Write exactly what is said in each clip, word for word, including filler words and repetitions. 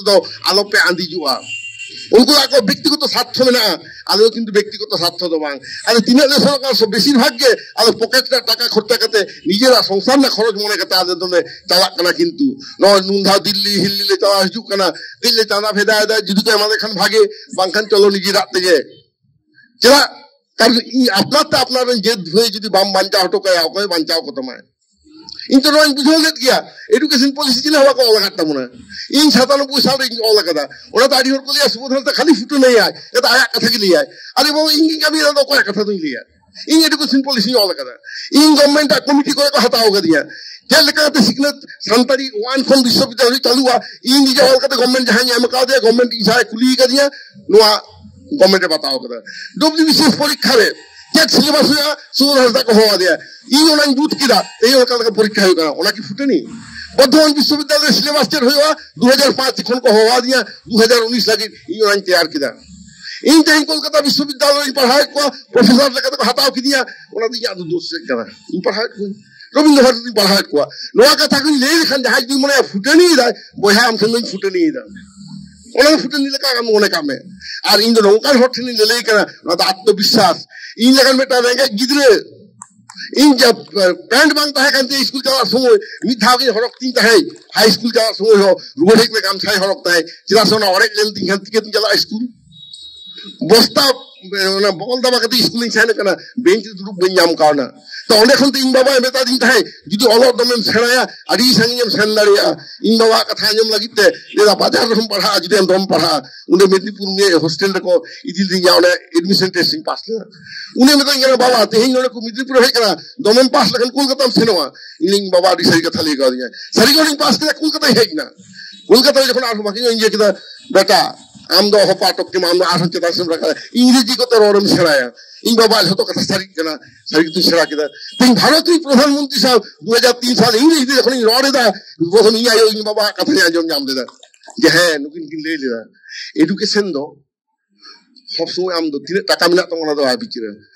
ᱫᱚ ᱟᱞᱚᱯᱮ ᱟᱸᱫᱤᱡᱚᱜᱼᱟ᱾ ᱩᱱᱠᱩᱣᱟᱜ ᱠᱚ ᱵᱮᱠᱛᱤᱜᱚᱛᱚ ᱥᱟᱨᱛᱷᱚ ᱢᱮᱱᱟᱜᱼᱟ, ᱟᱞᱮ ᱫᱚ ᱠᱤᱱᱛᱩ ᱵᱮᱠᱛᱤᱜᱚᱛᱚ ᱥᱟᱨᱛᱷᱚ ᱫᱚ ᱵᱟᱝ᱾ ᱟᱞᱮ ᱛᱤᱱᱟᱹᱜ ᱞᱮ ᱥᱮᱱᱚᱜ ᱠᱟᱱᱟ, ᱥᱚᱵ ᱵᱮᱥᱤᱨ ᱵᱷᱟᱜᱽ ᱜᱮ ᱟᱞᱮ ᱯᱚᱠᱮᱴ ᱨᱮᱱᱟᱜ ᱴᱟᱠᱟ ᱠᱷᱚᱨᱪᱟ ᱠᱟᱛᱮ ᱱᱤᱡᱮᱨᱟᱜ ᱥᱚᱝᱥᱟᱨ ᱨᱮᱱᱟᱜ ᱠᱷᱚᱨᱚᱪ ᱢᱚᱱᱮ ᱠᱟᱛᱮ ᱟᱞᱮ ᱫᱚᱞᱮ ᱪᱟᱞᱟᱜ ᱠᱟᱱᱟ᱾ ᱠᱤᱱᱛᱩ ᱱᱚᱜᱼᱚᱭ ᱱᱩᱱ ᱫᱷᱟᱣ ᱫᱤᱞᱞᱤ ᱦᱤᱞᱞᱤ ᱞᱮ ᱪᱟᱞᱟᱣ ᱦᱤᱡᱩᱜ ᱠᱟᱱᱟ, ᱠᱟᱹᱡ ᱞᱮ ᱪᱟᱸᱫᱟ ᱵᱷᱮᱫᱟ ᱮᱫᱟ, ᱡᱩᱫᱤ ᱠᱚ ᱮᱢᱟᱞᱮ ᱠᱷᱟᱱ ᱵᱷᱟᱜᱮ, ᱵᱟᱝᱠᱷᱟᱱ ᱪᱚᱞᱚ ᱱᱤᱡᱮᱨᱟᱜ ᱛᱮᱜᱮ᱾ ᱪᱮᱫᱟᱜ? ᱠᱟᱨᱚᱱ ᱤᱧ ᱟᱯᱱᱟᱨ ᱛᱮ ᱟᱯᱱᱟᱨ ᱨᱮᱱ ᱡᱟᱹᱛ ᱵᱷᱟᱹᱭ ᱡᱩᱫᱤ ᱵᱟᱢ ᱵᱟᱧᱪᱟᱣ ᱦᱚᱴᱚ ᱠᱟᱭᱟ, ᱚᱠᱚᱭ ᱵᱟᱧᱪᱟᱣ ᱠᱚ ᱛᱟᱢᱟᱭ? ᱤᱧ ᱛᱚ ᱱᱚᱣᱟᱧ ᱵᱩᱡᱷᱟᱹᱣ ᱞᱮᱫ ᱜᱮᱭᱟ, ᱮᱰᱩᱠᱮᱥᱚᱱ ᱯᱚᱞᱤᱥᱤ ᱪᱮᱫ ᱦᱚᱸ ᱵᱟᱠᱚ ᱚᱞ ᱟᱠᱟᱫ ᱛᱟᱵᱚᱱᱟ᱾ ᱤᱧ ᱥᱟᱛᱟᱱᱚᱵᱵᱳᱭ ᱥᱟᱞ ᱨᱮᱧ ᱚᱞ ᱟᱠᱟᱫᱟ᱾ ᱚᱱᱟ ᱛᱮ ᱟᱹᱰᱤ ᱦᱚᱲ ᱠᱚ ᱞᱟᱹᱭᱟ, "ᱥᱩᱵᱳᱫᱷ ᱦᱟᱸᱥᱫᱟ ᱠᱷᱟᱹᱞᱤ ᱯᱷᱩᱴᱟᱹᱱ ᱮᱭᱟᱭ, ᱮᱱᱛᱮ ᱟᱭᱟᱜ ᱠᱟᱛᱷᱟ ᱜᱮ ᱞᱟᱹᱭᱟᱭ᱾" ᱟᱨᱮ ᱵᱟᱵᱟ, ᱤᱧ ᱜᱤᱧ ᱠᱟᱹᱢᱤᱭᱟ, ᱟᱫᱚ ᱚᱠᱚᱭᱟᱜ ᱠᱟᱛᱷᱟ ᱫᱚᱧ ᱞᱟᱹᱭᱟ? ᱤᱧ ᱮᱰᱩᱠᱮᱥᱚᱱ ᱯᱚᱞᱤᱥᱤᱧ ᱚᱞ ᱟᱠᱟᱫᱟ᱾ ᱤᱧ ᱜᱚᱵᱷᱢᱮᱱᱴ ᱟᱜ ᱠᱚᱢᱤᱴᱤ ᱠᱚᱨᱮ ᱠᱚ ᱦᱟᱛᱟᱣ ᱟᱠᱟᱫᱤᱧᱟ᱾ ᱪᱮᱫ ᱞᱮᱠᱟᱛᱮ ᱥᱤᱠᱷᱱᱟᱹᱛ ᱥᱟᱱᱛᱟᱲᱤ ᱳᱣᱟᱱ ᱠᱷᱚᱱ ᱵᱤᱥᱥᱚᱵᱤᱫᱽᱫᱟᱞᱚᱭ ᱪᱟᱹᱞᱩᱜᱼᱟ, ᱤᱧ ᱱᱤᱡᱮ ᱚᱞ ᱠᱟᱛᱮ ᱜᱚᱵᱷᱢᱮᱱᱴ ᱡᱟᱦᱟᱸᱧ ᱮᱢ ᱠᱟᱣᱫᱮᱭᱟ, ᱜᱚᱵᱷᱢᱮᱱᱴ ᱤᱧ ᱥᱟᱶ ᱮ ᱠᱩᱞᱤ ᱟᱠᱟᱫᱤᱧᱟ, ᱱᱚᱣᱟ ᱜᱚᱵᱷᱢᱮᱱᱴ ᱮ ᱵᱟᱛᱟᱣ ᱠᱟᱫᱟ᱾ ᱰᱚᱵᱞᱤᱭᱩᱵᱤᱥᱤᱮᱥ ᱯᱚᱨᱤᱠᱠᱷᱟ ᱨᱮ ᱪᱮᱫ ᱥᱤᱞᱮᱵᱟᱥ ᱦᱩᱭᱩᱜᱼᱟ, ᱥᱩᱵᱳᱫᱷ ᱦᱟᱸᱥᱫᱟ ᱠᱚ ᱦᱚᱦᱚ ᱟᱫᱮᱭᱟ᱾ ᱤᱧ ᱚᱱᱟᱧ ᱡᱩᱛ ᱠᱮᱫᱟ, ᱛᱮᱦᱮᱧ ᱚᱱᱠᱟ ᱞᱮᱠᱟ ᱯᱚᱨᱤᱠᱠᱷᱟ ᱦᱩᱭᱩᱜ ᱠᱟᱱᱟ, ᱚᱱᱟ ᱠᱤ ᱯᱷᱩᱴᱟᱹᱱᱤ? ᱵᱚᱨᱫᱷᱚᱢᱟᱱ ᱵᱤᱥᱥᱚᱵᱤᱫᱽᱫᱟᱞᱚᱭ ᱨᱮ ᱥᱤᱞᱮᱵᱟᱥ ᱪᱮᱫ ᱦᱩᱭᱩᱜᱼᱟ, ᱫᱩ ᱦᱟᱡᱟᱨ ᱯᱟᱸᱪ ᱠᱷᱚᱱ ᱠᱚ ᱦᱚᱦᱚ ᱟᱫᱤᱧᱟ, ᱫᱩ ᱦᱟᱡᱟᱨ ᱩᱱᱤᱥ ᱞᱟᱹᱜᱤᱫ ᱤᱧ ᱚᱱᱟᱧ ᱛᱮᱭᱟᱨ ᱠᱮᱫᱟ᱾ ᱤᱧ ᱛᱮᱦᱮᱧ ᱠᱚᱞᱠᱟᱛᱟ ᱵᱤᱥᱥᱚᱵᱤᱫᱽᱫᱟᱞᱚᱭ ᱨᱤᱧ ᱯᱟᱲᱦᱟᱣᱮᱫ ᱠᱚᱣᱟ, ᱯᱨᱚᱯᱷᱮᱥᱚᱨ ᱞᱮᱠᱟᱛᱮ ᱠᱚ ᱦᱟᱛᱟᱣ ᱠᱤᱫᱤᱧᱟ, ᱚᱱᱟ ᱫᱚ ᱤᱧᱟᱹᱜ ᱫᱚ ᱫᱳᱥ ᱪᱮᱫ ᱠᱟᱱᱟ? ᱤᱧ ᱯᱟᱲᱦᱟᱣᱮᱫ ᱠᱚᱣᱟᱧ, ᱨᱚᱵᱤᱱᱫᱨᱚ ᱵᱷᱟᱨᱚᱛᱤ ᱨᱤᱧ ᱯᱟᱲᱦᱟᱣᱮᱫ ᱠᱚᱣᱟ᱾ ᱱᱚᱣᱟ ᱠᱟᱛᱷᱟ ᱠᱚᱧ ᱞᱟᱹᱭ ᱞᱮᱠᱷᱟᱱ ᱡᱟᱦᱟᱸᱭ ᱡᱩᱫᱤ ᱢᱚᱱᱮᱭᱟ ᱯᱷᱩᱴᱟᱹᱱᱤᱭᱮᱫᱟᱭ, ᱵᱚᱭᱦᱟ ᱟᱢ ᱴᱷᱮᱱ ᱫᱚᱧ ᱯᱷᱩᱴᱟᱹᱱᱤᱭᱮᱫᱟ, ᱚᱱᱟ ᱫᱚ ᱯᱷᱩᱴᱟᱹᱱᱤ ᱞᱮᱠᱟ ᱟᱢ ᱢᱚᱱᱮ ᱠᱟᱜ ᱢᱮ᱾ ᱟᱨ ᱤᱧ ᱫᱚ ᱱᱚᱝᱠᱟᱱ ᱦᱚᱲ ᱴᱷᱮᱱᱤᱧ ᱞᱟᱹᱞᱟᱹᱭ ᱠᱟᱱᱟ, ᱱᱚᱣᱟ ᱫᱚ ᱟᱛᱢᱚ ᱵᱤᱥᱥᱟᱥ᱾ ᱤᱧ ᱞᱮᱠᱟᱱ ᱢᱤᱫᱴᱟᱝ ᱨᱮᱸᱜᱮᱡ ᱜᱤᱫᱽᱨᱟᱹ, ᱤᱧ ᱡᱟ ᱯᱮᱱᱴ ᱵᱟᱝ ᱛᱟᱦᱮᱸ ᱠᱟᱱ ᱛᱤᱧᱟ ᱥᱠᱩᱞ ᱪᱟᱞᱟᱜ ᱥᱚᱢᱚᱭ, ᱢᱤᱫ ᱫᱷᱟᱣ ᱜᱤᱧ ᱦᱚᱨᱚᱜ ᱛᱤᱧ ᱛᱟᱦᱮᱸᱫ, ᱦᱟᱭ ᱥᱠᱩᱞ ᱪᱟᱞᱟᱜ ᱥᱚᱢᱚᱭ ᱦᱚᱸ ᱨᱩᱣᱟᱹᱲ ᱦᱮᱡ ᱠᱟᱛᱮ ᱜᱟᱢᱪᱷᱟᱧ ᱦᱚᱨᱚᱜ ᱛᱟᱦᱮᱸᱫ, ᱪᱮᱫᱟᱜ ᱥᱮ ᱚᱱᱟ ᱚᱲᱮᱡ ᱞᱮᱱ ᱛᱤᱧ ᱠᱷᱟᱱ ᱪᱤᱠᱟᱹᱛᱤᱧ ᱪᱟᱞᱟᱜᱼᱟ ᱥᱠᱩᱞ? ᱵᱚᱥᱛᱟ, ᱚᱱᱟ ᱵᱚᱜᱚᱞ ᱫᱟᱵᱟ ᱠᱟᱛᱮ ᱥᱠᱩᱞᱤᱧ ᱥᱮᱱ ᱠᱟᱱᱟ, ᱵᱮᱧᱪ ᱨᱮ ᱫᱩᱲᱩᱵ ᱵᱟᱹᱧ ᱧᱟᱢ ᱠᱟᱣᱱᱟ᱾ ᱛᱚ ᱚᱸᱰᱮ ᱠᱷᱚᱱ ᱛᱚ ᱤᱧ ᱵᱟᱵᱟᱭ ᱢᱮᱛᱟᱫᱤᱧ ᱛᱟᱦᱮᱸᱫ, "ᱡᱩᱫᱤ ᱚᱞᱚᱜ ᱫᱚᱢᱮᱢ ᱥᱮᱬᱟᱭᱟ, ᱟᱹᱰᱤ ᱥᱟᱺᱜᱤᱧ ᱮᱢ ᱥᱮᱱ ᱫᱟᱲᱮᱭᱟᱜᱼᱟ᱾" ᱤᱧ ᱵᱟᱵᱟᱣᱟᱜ ᱠᱟᱛᱷᱟ ᱟᱸᱡᱚᱢ ᱞᱟᱹᱜᱤᱫ ᱛᱮ ᱞᱟᱹᱭᱫᱟ, "ᱵᱟᱡᱟᱨ ᱨᱮᱦᱚᱸᱢ ᱯᱟᱲᱦᱟᱜᱼᱟ, ᱡᱩᱫᱤ ᱟᱢ ᱫᱚᱢᱮᱢ ᱯᱟᱲᱦᱟᱜᱼᱟ᱾" ᱚᱸᱰᱮ ᱢᱮᱫᱽᱱᱤᱯᱩᱨ ᱢᱤᱫ ᱦᱳᱥᱴᱮᱞ ᱨᱮᱠᱚ ᱤᱫᱤ ᱞᱤᱫᱤᱧᱟ, ᱚᱸᱰᱮ ᱮᱰᱢᱤᱥᱚᱱ ᱴᱮᱥᱴ ᱤᱧ ᱯᱟᱥ ᱞᱮᱫᱟ᱾ ᱩᱱᱤ ᱢᱮᱛᱟᱧ ᱠᱟᱱᱟ, "ᱵᱟᱵᱟ, ᱛᱮᱦᱮᱧ ᱱᱚᱰᱮ ᱠᱚ ᱢᱮᱫᱽᱱᱤᱯᱩᱨ ᱦᱮᱡ ᱠᱟᱱᱟ, ᱫᱚᱢᱮᱢ ᱯᱟᱥ ᱞᱮᱠᱷᱟᱱ ᱠᱳᱞᱠᱟᱛᱟᱢ ᱥᱮᱱᱚᱜᱼᱟ?" ᱤᱧ ᱞᱟᱹᱭᱟᱹᱧ, "ᱵᱟᱵᱟ, ᱟᱹᱰᱤ ᱥᱟᱹᱨᱤ ᱠᱟᱛᱷᱟ ᱞᱟᱹᱭ ᱠᱟᱣᱫᱤᱧᱟ, ᱥᱟᱹᱨᱤ ᱜᱮ ᱚᱸᱰᱮᱧ ᱯᱟᱥ ᱠᱮᱫᱟ, ᱠᱳᱞᱠᱟᱛᱟᱧ ᱦᱮᱡ ᱮᱱᱟ᱾ ᱠᱳᱞᱠᱟᱛᱟ ᱨᱮ ᱡᱚᱠᱷᱚᱱ ᱟᱨᱦᱚᱸ ᱵᱟᱹᱠᱤ ᱧᱚᱜ ᱤᱧ ᱤᱭᱟᱹ ᱠᱮᱫᱟ, ᱵᱮᱴᱟ, ᱟᱢ ᱫᱚ ᱚᱦᱚᱯ ᱟᱴᱚᱠ ᱠᱮᱢᱟ, ᱟᱢ ᱫᱚ ᱟᱨᱦᱚᱸ ᱪᱮᱛᱟᱱ ᱥᱮᱫ ᱮᱢ ᱨᱟᱠᱟᱵᱟ, ᱤᱝᱨᱮᱡᱤ ᱠᱚᱛᱮ ᱨᱚᱲᱮᱢ ᱥᱮᱬᱟᱭᱟ᱾" ᱤᱧ ᱵᱟᱵᱟ ᱡᱷᱚᱛᱚ ᱠᱟᱛᱷᱟ ᱥᱟᱹᱨᱤᱜ ᱠᱟᱱᱟ, ᱥᱟᱹᱨᱤ ᱠᱟᱛᱷᱟᱧ ᱥᱮᱬᱟ ᱠᱮᱫᱟ᱾ ᱛᱮᱦᱮᱧ ᱵᱷᱟᱨᱚᱛ ᱨᱤᱱ ᱯᱨᱚᱫᱷᱟᱱ ᱢᱚᱱᱛᱨᱤ ᱥᱟᱶ ᱫᱩ ᱦᱟᱡᱟᱨ ᱛᱤᱱ ᱥᱟᱞ ᱤᱝᱨᱮᱡᱤ ᱛᱮ ᱡᱚᱠᱷᱚᱱᱤᱧ ᱨᱚᱲ ᱮᱫᱟ, ᱯᱨᱚᱛᱷᱚᱢ ᱤᱧ ᱟᱭᱳ ᱤᱧ ᱵᱟᱵᱟᱣᱟᱜ ᱠᱟᱛᱷᱟᱧ ᱟᱸᱡᱚᱢ ᱧᱟᱢ ᱞᱮᱫᱟ ᱡᱮ, ᱦᱮᱸ, ᱱᱩᱠᱤᱱ ᱠᱤᱱ ᱞᱟᱹᱭ ᱞᱮᱫᱟ᱾ ᱮᱰᱩᱠᱮᱥᱚᱱ ᱫᱚ ᱥᱚᱵ ᱥᱚᱢᱚᱭ ᱟᱢ ᱫᱚ ᱛᱤᱱᱟᱹᱜ ᱴᱟᱠᱟ ᱢᱮᱱᱟᱜ ᱛᱟᱢᱟ ᱚᱱᱟ ᱫᱚ ᱵᱟᱭ ᱵᱤᱪᱟᱹᱨᱟ,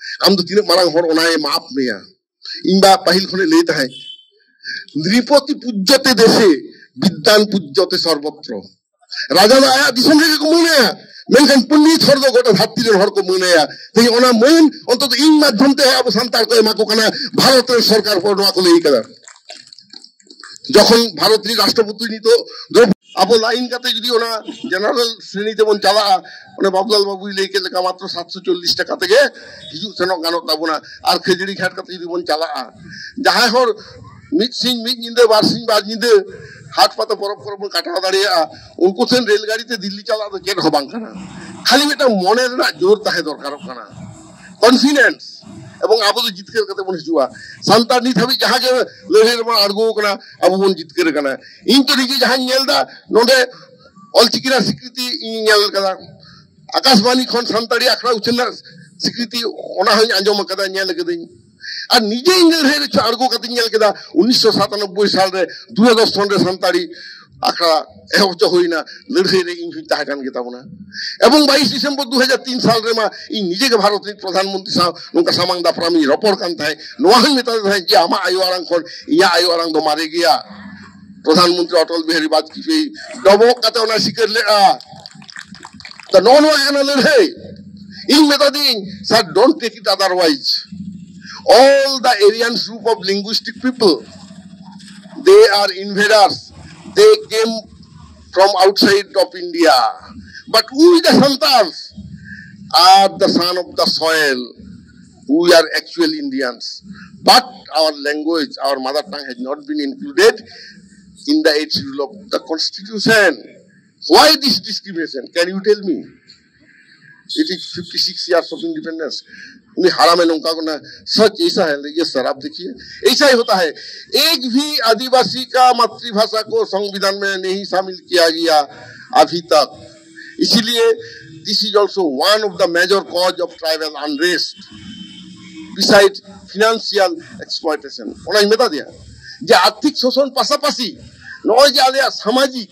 ᱟᱢ ᱫᱚ ᱛᱤᱱᱟᱹᱜ ᱢᱟᱨᱟᱝ ᱦᱚᱲ ᱚᱱᱟᱭ ᱢᱟᱯ ᱢᱮᱭᱟ᱾ ᱤᱧ ᱵᱟ ᱯᱟᱹᱦᱤᱞ ᱠᱷᱚᱱᱮ ᱞᱟᱹᱭ ᱛᱟᱦᱮᱸᱫ, "ᱱᱨᱤᱯᱚᱛᱤ ᱯᱩᱡᱽᱡᱚᱛᱮ ᱫᱮᱥᱮ, ᱵᱤᱫᱽᱫᱟᱱ ᱯᱩᱡᱽᱡᱚᱛᱮ ᱥᱚᱨᱵᱚᱛᱨᱚ᱾" ᱨᱟᱡᱟ ᱫᱚ ᱟᱭᱟᱜ ᱫᱤᱥᱚᱢ ᱨᱮᱜᱮ ᱠᱚ ᱢᱟᱹᱱᱟᱭᱟ, ᱢᱮᱱᱠᱷᱟᱱ ᱯᱚᱱᱰᱤᱛ ᱦᱚᱲ ᱫᱚ ᱜᱚᱴᱟ ᱫᱷᱟᱹᱨᱛᱤ ᱨᱮᱱ ᱦᱚᱲ ᱠᱚ ᱢᱟᱹᱱᱟᱭᱟ᱾ ᱛᱮᱦᱮᱧ ᱚᱱᱟ ᱢᱟᱹᱱ ᱚᱱᱛᱚᱛᱚ ᱤᱧ ᱢᱟᱫᱽᱫᱷᱚᱢ ᱛᱮ ᱟᱵᱚ ᱥᱟᱱᱛᱟᱲ ᱠᱚ ᱮᱢᱟ ᱠᱚ ᱠᱟᱱᱟ, ᱵᱷᱟᱨᱚᱛ ᱨᱮᱱ ᱥᱚᱨᱠᱟᱨ ᱠᱚ ᱱᱚᱣᱟ ᱠᱚ ᱞᱟᱹᱭ ᱠᱟᱫᱟ᱾ ᱡᱚᱠᱷᱚᱱ ᱵᱷᱟᱨᱚᱛ ᱨᱤᱱ ᱨᱟᱥᱴᱨᱚᱯᱚᱛᱤ ᱱᱤᱛᱚᱜ ᱫᱨᱚᱯ-, ᱟᱵᱚ ᱞᱟᱭᱤᱱ ᱠᱟᱛᱮ ᱡᱩᱫᱤ ᱚᱱᱟ ᱡᱮᱱᱟᱨᱟᱞ ᱥᱨᱮᱱᱤ ᱛᱮᱵᱚᱱ ᱪᱟᱞᱟᱜᱼᱟ, ᱚᱱᱮ ᱵᱟᱵᱩᱞᱟᱞ ᱵᱟᱵᱩᱭ ᱞᱟᱹᱭ ᱠᱮᱫ ᱞᱮᱠᱟ ᱢᱟᱛᱨᱚ ᱥᱟᱛᱥᱚ ᱪᱚᱞᱞᱤᱥ ᱴᱟᱠᱟ ᱛᱮᱜᱮ ᱦᱤᱡᱩᱜ ᱥᱮᱱᱚᱜ ᱜᱟᱱᱚᱜ ᱛᱟᱵᱚᱱᱟ᱾ ᱟᱨ ᱠᱷᱟᱹᱡᱟᱹᱲᱤ ᱜᱷᱟᱴ ᱠᱟᱛᱮ ᱡᱩᱫᱤ ᱵᱚᱱ ᱪᱟᱞᱟᱜᱼᱟ, ᱡᱟᱦᱟᱸᱭ ᱦᱚᱲ ᱢᱤᱫ ᱥᱤᱧ ᱢᱤᱫ ᱧᱤᱫᱟᱹ, ᱵᱟᱨ ᱥᱤᱧ ᱵᱟᱨ ᱧᱤᱫᱟᱹ ᱦᱟᱴ ᱯᱟᱛᱟ ᱯᱚᱨᱚᱵᱽ ᱠᱚᱨᱮ ᱵᱚᱱ ᱠᱟᱴᱟᱣ ᱫᱟᱲᱮᱭᱟᱜᱼᱟ, ᱩᱱᱠᱩ ᱴᱷᱮᱱ ᱨᱮᱞ ᱜᱟᱹᱰᱤ ᱛᱮ ᱫᱤᱞᱞᱤ ᱪᱟᱞᱟᱜ ᱫᱚ ᱪᱮᱫ ᱦᱚᱸ ᱵᱟᱝ ᱠᱟᱱᱟ᱾ ᱠᱷᱟᱹᱞᱤ ᱢᱤᱫᱴᱟᱝ ᱢᱚᱱᱮ ᱨᱮᱱᱟᱜ ᱡᱳᱨ ᱛᱟᱦᱮᱸ ᱫᱚᱨᱠᱟᱨᱚᱜ ᱠᱟᱱᱟ, ᱠᱚᱱᱯᱷᱤᱰᱮᱱᱥ, ᱮᱵᱚᱝ ᱟᱵᱚ ᱫᱚ ᱡᱤᱛᱠᱟᱹᱨ ᱠᱟᱛᱮ ᱵᱚᱱ ᱦᱤᱡᱩᱜᱼᱟ᱾ ᱥᱟᱱᱛᱟᱲ ᱱᱤᱛ ᱦᱟᱹᱵᱤᱡ ᱡᱟᱦᱟᱸ ᱜᱮ ᱞᱟᱹᱲᱦᱟᱹᱭ ᱨᱮᱵᱚᱱ ᱟᱬᱜᱚ ᱟᱠᱟᱱᱟ, ᱟᱵᱚ ᱵᱚᱱ ᱡᱤᱛᱠᱟᱹᱨ ᱟᱠᱟᱱᱟ᱾ ᱤᱧ ᱛᱚ ᱱᱤᱡᱮ ᱡᱟᱦᱟᱸᱧ ᱧᱮᱞ ᱮᱫᱟ, ᱱᱚᱰᱮ ᱚᱞᱪᱤᱠᱤ ᱨᱮᱱᱟᱜ ᱥᱤᱠᱨᱤᱛᱤ ᱤᱧ ᱧᱮᱞ ᱠᱟᱫᱟ, ᱟᱠᱟᱥᱵᱟᱱᱤ ᱠᱷᱚᱱ ᱥᱟᱱᱛᱟᱲᱤ ᱟᱠᱷᱲᱟ ᱩᱪᱷᱟᱹᱱ ᱨᱮᱱᱟᱜ ᱥᱤᱠᱨᱤᱛᱤ, ᱚᱱᱟ ᱦᱚᱸᱧ ᱟᱸᱡᱚᱢ ᱟᱠᱟᱫᱟ, ᱧᱮᱞ ᱟᱠᱟᱫᱟᱹᱧ᱾ ᱟᱨ ᱱᱤᱡᱮ ᱤᱧ ᱞᱟᱹᱲᱦᱟᱹᱭ ᱨᱮ ᱟᱬᱜᱚ ᱠᱟᱛᱮᱧ ᱧᱮᱞ ᱠᱮᱫᱟ, ᱩᱱᱤᱥᱥᱚ ᱥᱟᱛᱟᱱᱚᱵᱵᱳᱭ ᱥᱟᱞ ᱨᱮ ᱫᱩᱨᱚᱫᱚᱨᱥᱚᱱ ᱨᱮ ᱥᱟᱱᱛᱟᱲᱤ ᱟᱠᱷᱲᱟ ᱮᱦᱚᱵ ᱦᱚᱪᱚ ᱦᱩᱭᱱᱟ᱾ ᱞᱟᱹᱲᱦᱟᱹᱭ ᱨᱮ ᱤᱧ ᱦᱚᱸᱧ ᱛᱟᱦᱮᱸ ᱠᱟᱱ ᱜᱮᱛᱟ ᱵᱚᱱᱟ᱾ ᱮᱵᱚᱝ ᱵᱟᱭᱤᱥ ᱰᱤᱥᱮᱢᱵᱚᱨ ᱫᱩ ᱦᱟᱡᱟᱨ ᱛᱤᱱ ᱥᱟᱞ ᱨᱮᱢᱟ ᱤᱧ ᱱᱤᱡᱮ ᱜᱮ ᱵᱷᱟᱨᱚᱛ ᱨᱤᱱ ᱯᱨᱚᱫᱷᱟᱱ ᱢᱚᱱᱛᱨᱤ ᱥᱟᱶ ᱱᱚᱝᱠᱟ ᱥᱟᱢᱟᱝ ᱫᱟᱯᱨᱟᱢ ᱤᱧ ᱨᱚᱯᱚᱲ ᱠᱟᱱ ᱛᱟᱦᱮᱸᱫ᱾ ᱱᱚᱣᱟ ᱦᱚᱸᱧ ᱢᱮᱛᱟᱫᱮ ᱛᱟᱦᱮᱸᱫ ᱡᱮ ᱟᱢᱟᱜ ᱟᱭᱳ ᱟᱲᱟᱝ ᱠᱷᱚᱱ ᱤᱧᱟᱹᱜ ᱟᱭᱳ ᱟᱲᱟᱝ ᱫᱚ ᱢᱟᱨᱮ ᱜᱮᱭᱟ᱾ ᱯᱨᱚᱫᱷᱟᱱ ᱢᱚᱱᱛᱨᱤ ᱚᱴᱚᱞ ᱵᱤᱦᱟᱨᱤ ᱵᱟᱡᱽᱯᱮᱭᱤ ᱰᱚᱵᱚᱜ ᱠᱟᱛᱮ ᱚᱱᱟ ᱥᱤᱠᱟᱹᱨ ᱞᱮᱫᱼᱟ᱾ ᱛᱚ ᱱᱚᱜᱼᱚ ᱱᱚᱣᱟ ᱜᱮ ᱠᱟᱱᱟ ᱞᱟᱹᱲᱦᱟᱹᱭ᱾ ᱤᱧ ᱢᱮᱛᱟ ᱫᱤᱭᱟᱹᱧ, sir, don't take it otherwise. All the Aryan group of linguistic people, they are invaders. They came from outside of India. But we, the Santals, are the son of the soil. We are actual Indians. But our language, our mother tongue has not been included in the eighth schedule of the constitution. Why this discrimination? Can you tell me? It is fifty six years of independence. उन्हें हरा में नौका को ना, सच ऐसा है। Yes sir, आप देखिए, ऐसा ही होता है। एक भी आदिवासी का मातृभाषा को संविधान में नहीं शामिल किया गया अभी तक। इसीलिए this is also one of the major cause of tribal unrest beside financial exploitation. ᱚᱱᱟᱧ ᱢᱮᱛᱟ ᱫᱮᱭᱟ ᱡᱮ ᱟᱨᱛᱷᱤᱠ ᱥᱳᱥᱚᱱ ᱯᱟᱥᱟᱯᱟᱥᱤ ᱱᱚᱜᱼᱚᱭ ᱡᱮ ᱟᱞᱮᱭᱟᱜ ᱥᱟᱢᱟᱡᱤᱠ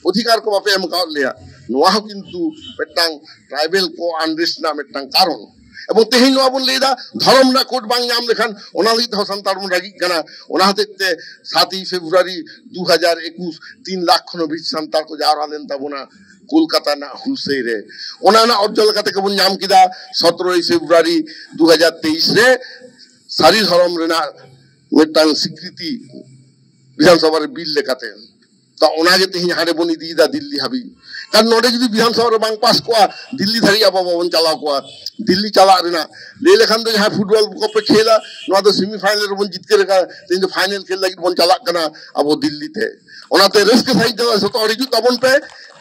ᱚᱫᱷᱤᱠᱟᱨ ᱠᱚ ᱵᱟᱯᱮ ᱮᱢ ᱠᱟᱣᱟᱫ ᱞᱮᱭᱟ, ᱱᱚᱣᱟ ᱦᱚᱸ ᱠᱤᱱᱛᱩ ᱢᱤᱫᱴᱟᱝ ᱴᱨᱟᱭᱵᱮᱞ ᱠᱚ ᱟᱱᱨᱮᱥᱴ ᱨᱮᱱᱟᱜ ᱢᱤᱫᱴᱟᱝ ᱠᱟᱨᱚᱱ᱾ ᱮᱵᱚᱝ ᱛᱮᱦᱮᱧ ᱱᱚᱣᱟ ᱵᱚᱱ ᱞᱟᱹᱭᱫᱟ, ᱫᱷᱚᱨᱚᱢ ᱨᱮᱱᱟᱜ ᱠᱳᱰ ᱵᱟᱝ ᱧᱟᱢ ᱞᱮᱠᱷᱟᱱ ᱚᱱᱟ ᱞᱟᱹᱜᱤᱫ ᱦᱚᱸ ᱥᱟᱱᱛᱟᱲ ᱵᱚᱱ ᱨᱟᱹᱜᱤᱜ ᱠᱟᱱᱟ᱾ ᱚᱱᱟ ᱦᱚᱛᱮᱡ ᱛᱮ ᱥᱟᱛᱮᱭ ᱯᱷᱮᱵᱽᱨᱩᱣᱟᱨᱤ ᱫᱩ ᱦᱟᱡᱟᱨ ᱮᱠᱩᱥ ᱛᱤᱱ ᱞᱟᱠᱷ ᱠᱷᱚᱱ ᱦᱚᱸ ᱵᱤᱥᱤ ᱥᱟᱱᱛᱟᱲ ᱠᱚ ᱡᱟᱣᱨᱟ ᱞᱮᱱ ᱛᱟᱵᱚᱱᱟ ᱠᱳᱞᱠᱟᱛᱟ ᱨᱮᱱᱟᱜ ᱦᱩᱞᱥᱟᱹᱭ ᱨᱮ᱾ ᱚᱱᱟ ᱨᱮᱱᱟᱜ ᱚᱨᱡᱚ ᱞᱮᱠᱟᱛᱮ ᱜᱮᱵᱚᱱ ᱧᱟᱢ ᱠᱮᱫᱟ ᱥᱚᱛᱨᱚᱭ ᱯᱷᱮᱵᱽᱨᱩᱣᱟᱨᱤ ᱫᱩ ᱦᱟᱡᱟᱨ ᱛᱮᱭᱤᱥ ᱨᱮ ᱥᱟᱹᱨᱤ ᱫᱷᱚᱨᱚᱢ ᱨᱮᱱᱟᱜ ᱢᱤᱫᱴᱟᱝ ᱥᱤᱠᱨᱤᱛᱤ ᱵᱤᱫᱷᱟᱱᱥᱚᱵᱷᱟ ᱨᱮ ᱵᱤᱞ ᱞᱮᱠᱟᱛᱮ᱾ ᱛᱚ ᱚᱱᱟᱜᱮ ᱛᱮᱦᱮᱧ ᱦᱟᱸᱰᱮ ᱵᱚᱱ ᱤᱫᱤᱭᱮᱫᱟ ᱫᱤᱞᱞᱤ ᱦᱟᱹᱵᱤᱡ᱾ ᱠᱟᱨᱚᱱ ᱱᱚᱰᱮ ᱡᱩᱫᱤ ᱵᱤᱫᱷᱟᱱᱥᱚᱵᱷᱟ ᱨᱮ ᱵᱟᱝ ᱯᱟᱥ ᱠᱚᱜᱼᱟ, ᱫᱤᱞᱞᱤ ᱫᱷᱟᱹᱨᱤᱡ ᱟᱵᱚ ᱵᱟᱵᱚᱱ ᱪᱟᱞᱟᱣ ᱠᱚᱜᱼᱟ᱾ ᱫᱤᱞᱞᱤ ᱪᱟᱞᱟᱜ ᱨᱮᱱᱟᱜ ᱞᱟᱹᱭ ᱞᱮᱠᱷᱟᱱ ᱫᱚ ᱡᱟᱦᱟᱸ ᱯᱷᱩᱴᱵᱚᱞ ᱠᱚᱯᱮ ᱠᱷᱮᱞᱟ, ᱱᱚᱣᱟ ᱫᱚ ᱥᱮᱢᱤ ᱯᱷᱟᱭᱱᱮᱞ ᱨᱮᱵᱚᱱ ᱡᱤᱛᱠᱟᱹᱨ ᱟᱠᱟᱫᱟ, ᱛᱮᱦᱮᱧ ᱫᱚ ᱯᱷᱟᱭᱱᱮᱞ ᱠᱷᱮᱞ ᱞᱟᱹᱜᱤᱫ ᱵᱚᱱ ᱪᱟᱞᱟᱜ ᱠᱟᱱᱟ ᱟᱵᱚ ᱫᱤᱞᱞᱤ ᱛᱮ᱾ ᱚᱱᱟᱛᱮ ᱨᱟᱹᱥᱠᱟᱹ ᱥᱟᱺᱦᱤᱡ ᱫᱚ ᱡᱷᱚᱛᱚ ᱦᱚᱲ ᱦᱤᱡᱩᱜ ᱛᱟᱵᱚᱱ ᱯᱮ,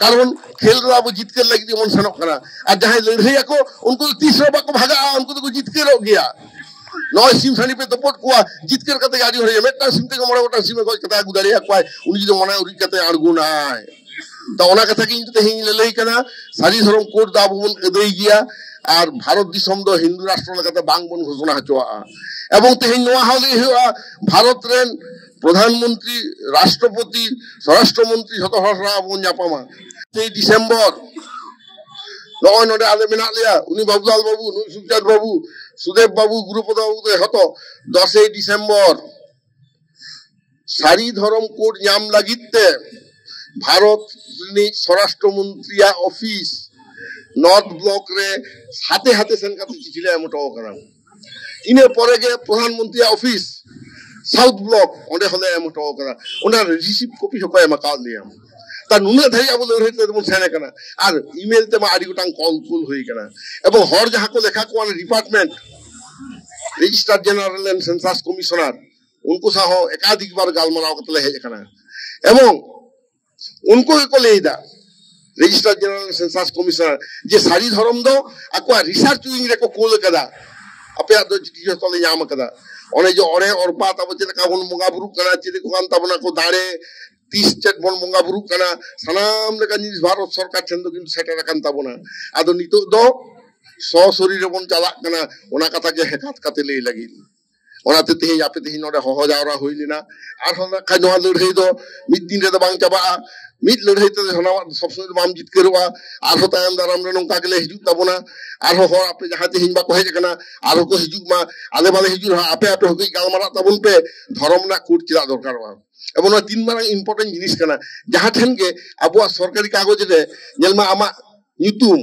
ᱠᱟᱨᱚᱱ ᱠᱷᱮᱞ ᱨᱮ ᱟᱵᱚ ᱡᱤᱛᱠᱟᱹᱨ ᱞᱟᱹᱜᱤᱫ ᱜᱮᱵᱚᱱ ᱥᱮᱱᱚᱜ ᱠᱟᱱᱟ᱾ ᱟᱨ ᱡᱟᱦᱟᱸᱭ ᱞᱟᱹᱲᱦᱟᱹᱭ ᱟᱠᱚ, ᱩᱱᱠᱩ ᱫᱚ ᱛᱤᱥ ᱨᱮᱦᱚᱸ ᱵᱟᱠᱚ ᱵᱷᱟᱜᱟᱜᱼᱟ, ᱩᱱᱠᱩ ᱫᱚᱠᱚ ᱡᱤᱛᱠᱟᱹᱨᱚᱜ ᱜᱮᱭᱟ᱾ ᱱᱚᱜᱼᱚᱭ ᱥᱤᱢ ᱥᱟᱹᱲᱤ ᱯᱮ ᱛᱚᱯᱚᱫ ᱠᱚᱣᱟ, ᱡᱤᱛᱠᱟᱹᱨ ᱠᱟᱛᱮ ᱜᱮ ᱟᱹᱰᱤ ᱦᱚᱲ ᱦᱩᱭᱩᱜᱼᱟ᱾ ᱢᱤᱫᱴᱟᱝ ᱥᱤᱢ ᱛᱮᱜᱮ ᱢᱚᱬᱮ ᱜᱚᱴᱟᱝ ᱥᱤᱢᱮ ᱜᱚᱡ ᱠᱟᱛᱮ ᱟᱹᱜᱩ ᱫᱟᱲᱮᱭᱟᱠᱚᱣᱟᱭ, ᱩᱱᱤ ᱡᱩᱫᱤ ᱢᱚᱱᱮ ᱩᱨᱤᱡ ᱠᱟᱛᱮ ᱟᱬᱜᱚᱱᱟᱭ᱾ ᱛᱚ ᱚᱱᱟ ᱠᱟᱛᱷᱟ ᱜᱮ ᱤᱧ ᱛᱮᱦᱮᱧ ᱞᱟᱹᱞᱟᱹᱭ ᱠᱟᱱᱟ, ᱥᱟᱹᱨᱤ ᱫᱷᱚᱨᱚᱢ ᱠᱳᱰ ᱫᱚ ᱟᱵᱚ ᱵᱚᱱ ᱟᱹᱫᱟᱹᱭ ᱜᱮᱭᱟ᱾ ᱟᱨ ᱵᱷᱟᱨᱚᱛ ᱫᱤᱥᱚᱢ ᱫᱚ ᱦᱤᱱᱫᱩ ᱨᱟᱥᱴᱨᱚ ᱞᱮᱠᱟᱛᱮ ᱵᱟᱝ ᱵᱚᱱ ᱜᱷᱳᱥᱚᱱᱟ ᱦᱚᱪᱚᱣᱟᱜᱼᱟ᱾ ᱮᱵᱚᱝ ᱛᱮᱦᱮᱧ ᱱᱚᱣᱟ ᱦᱚᱸ ᱞᱟᱹᱭ ᱦᱩᱭᱩᱜᱼᱟ, ᱵᱷᱟᱨᱚᱛ ᱨᱮᱱ ᱯᱨᱚᱫᱷᱟᱱ ᱢᱚᱱᱛᱨᱤ, ᱥᱚᱨᱟᱥᱴᱨᱚ ᱢᱚᱱᱛᱨᱤ, ᱡᱷᱚᱛᱚ ᱦᱚᱲ ᱥᱟᱞᱟᱜ ᱵᱚᱱ ᱧᱟᱯᱟᱢᱟ᱾ ᱛᱮᱭ ᱰᱤᱥᱮᱢᱵᱚᱨ ᱱᱚᱜᱼᱚᱭ ᱱᱚᱰᱮ ᱟᱞᱮ ᱢᱮᱱᱟᱜ ᱞᱮᱭᱟ, ᱩᱱᱤ ᱵᱟᱵᱩᱞᱟᱞ ᱵᱟᱵᱩ, ᱱᱩᱭ ᱥᱩᱠᱪᱟᱸᱫ ᱵᱟᱵᱩ, ᱥᱩᱫᱮᱵ ᱵᱟᱵᱩ, ᱜᱩᱨᱩᱯᱚᱫᱚ ᱵᱟᱵᱩ ᱛᱮ ᱡᱷᱚᱛᱚ ᱫᱚᱥᱮᱭ ᱰᱤᱥᱮᱢᱵᱚᱨ ᱥᱟᱹᱨᱤ ᱫᱷᱚᱨᱚᱢ ᱠᱳᱰ ᱧᱟᱢ ᱞᱟᱹᱜᱤᱫ ᱛᱮ ᱵᱷᱟᱨᱚᱛ ᱨᱤᱱᱤᱡ ᱥᱚᱨᱟᱥᱴᱨᱚ ᱢᱚᱱᱛᱨᱤᱭᱟᱜ ᱚᱯᱷᱤᱥ ᱱᱚᱨᱛᱷ ᱵᱞᱚᱠ ᱨᱮ ᱦᱟᱛᱮ ᱦᱟᱛᱮ ᱥᱮᱱ ᱠᱟᱛᱮ ᱪᱤᱴᱷᱤ ᱞᱮ ᱮᱢ ᱦᱚᱴᱚ ᱟᱠᱟᱫᱟ᱾ ᱤᱱᱟᱹ ᱯᱚᱨᱮ ᱜᱮ ᱯᱨᱚᱫᱷᱟᱱ ᱢᱚᱱᱛᱨᱤᱭᱟᱜ ᱚᱯᱷᱤᱥ ᱥᱟᱣᱩᱛᱷ ᱵᱞᱚᱠ ᱚᱸᱰᱮ ᱦᱚᱸᱞᱮ ᱮᱢ ᱦᱚᱴᱚ ᱟᱠᱟᱫᱟ᱾ ᱚᱱᱟ ᱨᱤᱥᱤᱵᱷ ᱠᱚᱯᱤ ᱦᱚᱸᱠᱚ ᱮᱢ ᱟᱠᱟᱫ ᱞᱮᱭᱟ᱾ ᱛᱟ ᱱᱩᱱᱟᱹᱜ ᱫᱷᱟᱹᱨᱤᱡ ᱟᱵᱚ ᱞᱟᱹᱲᱦᱟᱹᱭ ᱛᱮᱵᱚᱱ ᱥᱮᱱ ᱟᱠᱟᱱᱟ᱾ ᱟᱨ ᱤᱢᱮᱞ ᱛᱮᱢᱟ ᱟᱹᱰᱤ ᱜᱚᱴᱟᱝ ᱠᱚᱞ ᱠᱩᱞ ᱦᱩᱭ ᱟᱠᱟᱱᱟ᱾ ᱮᱵᱚᱝ ᱦᱚᱲ ᱡᱟᱦᱟᱸ ᱠᱚ ᱞᱮᱠᱷᱟ ᱠᱚᱣᱟ department, register general and census commissioner, ᱩᱱᱠᱩ ᱥᱟᱶ ᱦᱚᱸ ᱮᱠᱟᱫᱷᱤᱠ ᱵᱟᱨ ᱜᱟᱞᱢᱟᱨᱟᱣ ᱠᱟᱛᱮ ᱞᱮ ᱦᱮᱡ ᱟᱠᱟᱱᱟ᱾ ᱮᱵᱚᱝ ᱩᱱᱠᱩ ᱜᱮᱠᱚ ᱞᱟᱹᱭ ᱮᱫᱟ, ᱨᱮᱡᱤᱥᱴᱟᱨ ᱡᱮᱱᱟᱨᱟᱞ ᱥᱮᱱᱥᱟᱥ ᱠᱚᱢᱤᱥᱚᱱᱟᱨ, ᱡᱮ ᱥᱟᱹᱨᱤ ᱫᱷᱚᱨᱚᱢ ᱫᱚ ᱟᱠᱚᱣᱟᱜ ᱨᱤᱥᱟᱨᱪ ᱣᱤᱝ ᱨᱮᱠᱚ ᱠᱩᱞ ᱟᱠᱟᱫᱟ, ᱟᱯᱮᱭᱟᱜ ᱫᱚ ᱪᱤᱴᱷᱤ ᱡᱷᱚᱛᱚ ᱞᱮ ᱧᱟᱢ ᱟᱠᱟᱫᱟ᱾ ᱚᱱᱮ ᱡᱮ ᱚᱲᱮ ᱚᱲᱯᱟ ᱛᱟᱵᱚ ᱪᱮᱫ ᱞᱮᱠᱟ ᱵᱚᱱ ᱵᱚᱸᱜᱟ ᱵᱩᱨᱩᱜ ᱠᱟᱱᱟ, ᱪᱮᱫ ᱠᱚ ᱠᱟᱱ ᱛᱟᱵᱚᱱᱟ ᱠᱚ ᱫᱟᱲᱮ, ᱛᱤᱥ ᱪᱮᱫ ᱵᱚᱱ ᱵᱚᱸᱜᱟ ᱵᱩᱨᱩᱜ ᱠᱟᱱᱟ, ᱥᱟᱱᱟᱢ ᱞᱮᱠᱟᱱ ᱡᱤᱱᱤᱥ ᱵᱷᱟᱨᱚᱛ ᱥᱚᱨᱠᱟᱨ ᱴᱷᱮᱱ ᱫᱚ ᱠᱤᱱᱛᱩ ᱥᱮᱴᱮᱨ ᱟᱠᱟᱱ ᱛᱟᱵᱚᱱᱟ᱾ ᱟᱫᱚ ᱱᱤᱛᱚᱜ ᱫᱚ ᱥᱚᱥᱚᱨᱤ ᱨᱮᱵᱚᱱ ᱪᱟᱞᱟᱜ ᱠᱟᱱᱟ, ᱚᱱᱟ ᱠᱟᱛᱷᱟ ᱜᱮ ᱦᱮᱠᱟᱛ ᱠᱟᱛᱮ ᱞᱟᱹᱭ ᱞᱟᱹᱜᱤᱫ᱾ ᱚᱱᱟᱛᱮ ᱛᱮᱦᱮᱧ ᱟᱯᱮ ᱛᱮᱦᱮᱧ ᱱᱚᱰᱮ ᱦᱚᱦᱚ ᱡᱟᱣᱨᱟ ᱦᱩᱭ ᱞᱮᱱᱟ᱾ ᱟᱨᱦᱚᱸ ᱱᱟᱜ ᱠᱷᱟᱱ ᱱᱚᱣᱟ ᱞᱟᱹᱲᱦᱟᱹᱭ ᱫᱚ ᱢᱤᱫ ᱫᱤᱱ ᱨᱮᱫᱚ ᱵᱟᱝ ᱪᱟᱵᱟᱜᱼᱟ᱾ ᱢᱤᱫ ᱞᱟᱹᱲᱦᱟᱹᱭ ᱛᱮ ᱥᱟᱱᱟᱢᱟᱜ ᱥᱚᱵ ᱥᱚᱢᱚᱭ ᱫᱚ ᱵᱟᱢ ᱡᱤᱛᱠᱟᱹᱨᱚᱜᱼᱟ᱾ ᱟᱨᱦᱚᱸ ᱛᱟᱭᱚᱢ ᱫᱟᱨᱟᱢ ᱨᱮ ᱱᱚᱝᱠᱟ ᱜᱮᱞᱮ ᱦᱤᱡᱩᱜ ᱛᱟᱵᱚᱱᱟ᱾ ᱟᱨᱦᱚᱸ ᱦᱚᱲ ᱟᱯᱮ ᱡᱟᱦᱟᱸᱭ ᱛᱮᱦᱮᱧ ᱵᱟᱠᱚ ᱦᱮᱡ ᱟᱠᱟᱱᱟ, ᱟᱨᱦᱚᱸ ᱠᱚ ᱦᱤᱡᱩᱜ ᱢᱟ᱾ ᱟᱞᱮ ᱵᱟᱞᱮ ᱦᱤᱡᱩᱜ ᱨᱮᱦᱚᱸ ᱟᱯᱮ ᱟᱯᱮ ᱦᱚᱸ ᱠᱟᱹᱡ ᱜᱟᱞᱢᱟᱨᱟᱜ ᱛᱟᱵᱚᱱ ᱯᱮ, ᱫᱷᱚᱨᱚᱢ ᱨᱮᱱᱟᱜ ᱠᱳᱰ ᱪᱮᱫᱟᱜ ᱫᱚᱨᱠᱟᱨᱚᱜᱼᱟ᱾ ᱮᱵᱚᱝ ᱱᱚᱣᱟ ᱛᱤᱱ ᱢᱟᱨᱟᱝ important ᱡᱤᱱᱤᱥ ᱠᱟᱱᱟ᱾ ᱡᱟᱦᱟᱸ ᱴᱷᱮᱱ ᱜᱮ ᱟᱵᱚᱣᱟᱜ ᱥᱚᱨᱠᱟᱨᱤ ᱠᱟᱜᱚᱡᱽ ᱨᱮ ᱧᱮᱞ ᱢᱟ, ᱟᱢᱟᱜ ᱧᱩᱛᱩᱢ,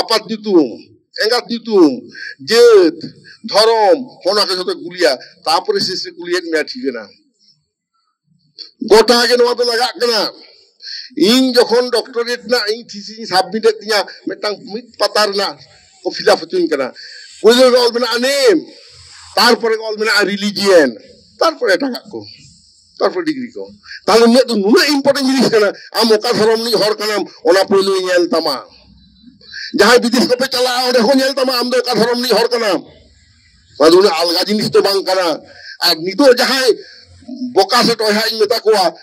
ᱟᱯᱟᱛ ᱧᱩᱛᱩᱢ, ᱮᱸᱜᱟᱛ ᱧᱩᱛᱩᱢ, ᱡᱟᱹᱛ, ᱫᱷᱚᱨᱚᱢ, ᱚᱱᱟ ᱠᱚ ᱡᱷᱚᱛᱚ ᱠᱩᱞᱤᱭᱟ, ᱛᱟᱨᱯᱚᱨᱮ ᱥᱮᱥ ᱨᱮ ᱠᱩᱞᱤᱭᱮᱫ ᱢᱮᱭᱟ ᱴᱷᱤᱠᱟᱹᱱᱟ᱾ ᱜᱚᱴᱟ ᱜᱮ ᱱᱚᱣᱟ ᱫᱚ ᱞᱟᱜᱟᱜ ᱠᱟᱱᱟ᱾ ᱤᱧ ᱡᱚᱠᱷᱚᱱ doctorate ᱨᱮᱱᱟᱜ ᱤᱧ thesis ᱤᱧ submit ᱮᱫ ᱛᱤᱧᱟ, ᱢᱤᱫᱴᱟᱝ ᱢᱤᱫ ᱯᱟᱛᱟ ᱨᱮᱱᱟᱜ ᱠᱚ fill up ᱦᱚᱪᱚᱧ ᱠᱟᱱᱟ᱾ ᱯᱳᱭᱞᱳ ᱨᱮ ᱚᱞ ᱢᱮᱱᱟᱜᱼᱟ name, ᱛᱟᱨᱯᱚᱨᱮ ᱚᱞ ᱢᱮᱱᱟᱜᱼᱟ religion, ᱛᱟᱨᱯᱚᱨᱮ ᱮᱴᱟᱜᱟᱜ ᱠᱚ, ᱛᱟᱨᱯᱚᱨᱮ degree ᱠᱚ᱾ ᱛᱟᱦᱞᱮ ᱩᱱᱟᱹᱜ ᱫᱚ ᱱᱩᱱᱟᱹᱜ important ᱡᱤᱱᱤᱥ ᱠᱟᱱᱟ, ᱟᱢ ᱚᱠᱟ ᱫᱷᱚᱨᱚᱢ ᱨᱤᱱᱤᱡ ᱦᱚᱲ ᱠᱟᱱᱟᱢ, ᱚᱱᱟ ᱯᱳᱭᱞᱳᱭ ᱧᱮᱞ ᱛᱟᱢᱟ᱾ ᱡᱟᱦᱟᱸᱭ ᱵᱤᱫᱮᱥ ᱠᱚᱯᱮ ᱪᱟᱞᱟᱜᱼᱟ, ᱚᱸᱰᱮ ᱦᱚᱸ ᱧᱮᱞ ᱛᱟᱢᱟ ᱟᱢ ᱫᱚ ᱚᱠᱟ ᱫᱷᱚᱨᱚᱢ ᱨᱤᱱᱤᱡ ᱦᱚᱲ ᱠᱟᱱᱟᱢ᱾ ᱚᱱᱟ ᱫᱚ ᱩᱱᱟᱹᱜ ᱟᱞᱜᱟ ᱡᱤᱱᱤᱥ ᱫᱚ ᱵᱟᱝ ᱠᱟᱱᱟ᱾ ᱟᱨ ᱱᱤᱛᱚᱜ ᱡᱟᱦᱟᱸᱭ ᱵᱚᱠᱟ ᱥᱮ ᱴᱚᱭᱦᱟ ᱤᱧ ᱢᱮᱛᱟ ᱠᱚᱣᱟ,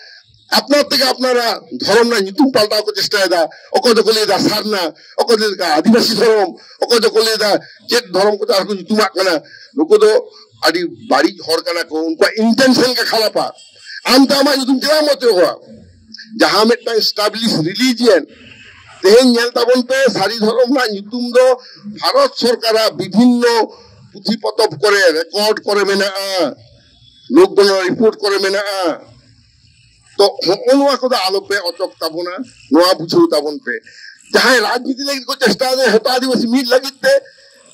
ᱟᱯᱱᱟᱨ ᱛᱮᱜᱮ ᱟᱯᱱᱟᱨᱟᱜ ᱫᱷᱚᱨᱚᱢ ᱨᱮᱱᱟᱜ ᱧᱩᱛᱩᱢ ᱯᱟᱞᱴᱟᱣ ᱠᱚ ᱪᱮᱥᱴᱟᱭᱮᱫᱟ᱾ ᱚᱠᱚᱭ ᱫᱚᱠᱚ ᱞᱟᱹᱭᱫᱟ ᱥᱟᱨᱱᱟ, ᱚᱠᱚᱭ ᱫᱚᱠᱚ ᱞᱟᱹᱭᱫᱟ ᱟᱹᱫᱤᱵᱟᱹᱥᱤ ᱫᱷᱚᱨᱚᱢ, ᱚᱠᱚᱭ ᱫᱚᱠᱚ ᱞᱟᱹᱭᱫᱟ ᱪᱮᱫ ᱫᱷᱚᱨᱚᱢ ᱠᱚᱛᱮ ᱟᱨᱦᱚᱸ ᱠᱚ ᱧᱩᱛᱩᱢᱟᱜ ᱠᱟᱱᱟ᱾ ᱱᱩᱠᱩ ᱫᱚ ᱟᱹᱰᱤ ᱵᱟᱹᱲᱤᱡ ᱦᱚᱲ ᱠᱟᱱᱟ ᱠᱚ, ᱩᱱᱠᱩᱣᱟᱜ intention ᱜᱮ ᱠᱷᱟᱨᱟᱯᱟ᱾ ᱟᱢ ᱫᱚ ᱟᱢᱟᱜ ᱧᱩᱛᱩᱢ ᱪᱮᱫᱟᱜ ᱮᱢ ᱚᱪᱚᱜᱼᱟ? ᱡᱟᱦᱟᱸ ᱢᱤᱫᱴᱟᱝ established religion, ᱛᱮᱦᱮᱧ ᱧᱮᱞ ᱛᱟᱵᱚᱱ ᱯᱮ, ᱥᱟᱹᱨᱤ ᱫᱷᱚᱨᱚᱢ ᱨᱮᱱᱟᱜ ᱧᱩᱛᱩᱢ ᱫᱚ ᱵᱷᱟᱨᱚᱛ ᱥᱚᱨᱠᱟᱨᱟᱜ ᱵᱤᱵᱷᱤᱱᱱᱚ ᱯᱩᱛᱷᱤ ᱯᱚᱛᱚᱵ ᱠᱚᱨᱮ, record ᱠᱚᱨᱮ ᱢᱮᱱᱟᱜᱼᱟ, ᱞᱳᱠ ᱜᱚᱱᱚᱱᱟ report ᱠᱚᱨᱮ ᱢᱮᱱᱟᱜᱼᱟ᱾ ᱛᱚ ᱦᱚᱸᱜᱼᱚ ᱱᱚᱣᱟ ᱠᱚᱫᱚ ᱟᱞᱚᱯᱮ ᱚᱪᱚᱜ ᱛᱟᱵᱚᱱᱟ, ᱱᱚᱣᱟ ᱵᱩᱡᱷᱟᱹᱣ ᱛᱟᱵᱚᱱ ᱯᱮ᱾ ᱡᱟᱦᱟᱸᱭ ᱨᱟᱡᱽᱱᱤᱛᱤ ᱞᱟᱹᱜᱤᱫ ᱠᱚ ᱪᱮᱥᱴᱟᱭᱮᱫᱟ, ᱡᱷᱚᱛᱚ ᱟᱹᱫᱤᱵᱟᱹᱥᱤ ᱢᱤᱫ ᱞᱟᱹᱜᱤᱫ ᱛᱮ,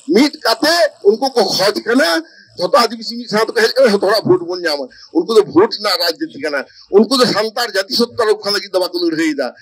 ᱢᱤᱫ ᱠᱟᱛᱮ ᱩᱱᱠᱩ ᱠᱚ ᱠᱷᱚᱡ ᱠᱟᱱᱟ, ᱡᱷᱚᱛᱚ ᱟᱹᱫᱤᱵᱟᱹᱥᱤ ᱢᱤᱫ ᱥᱟᱶ ᱛᱮᱠᱚ ᱦᱮᱡ ᱠᱟᱱᱟ, ᱡᱷᱚᱛᱚ ᱦᱚᱲᱟᱜ ᱵᱷᱳᱴ ᱵᱚᱱ ᱧᱟᱢᱟ᱾ ᱩᱱᱠᱩ ᱫᱚ ᱵᱷᱳᱴ ᱨᱮᱱᱟᱜ ᱨᱟᱡᱽᱱᱤᱛᱤ ᱠᱟᱱᱟ᱾ ᱩᱱᱠᱩ ᱫᱚ ᱥᱟᱱᱛᱟᱲ ᱡᱟᱹᱛᱤ ᱥᱚᱛᱛᱟ ᱨᱚᱠᱠᱷᱟ ᱞᱟᱹᱜᱤᱫ ᱫᱚ ᱵᱟᱠᱚ ᱞᱟᱹᱲᱦᱟᱹᱭᱮᱫᱟ᱾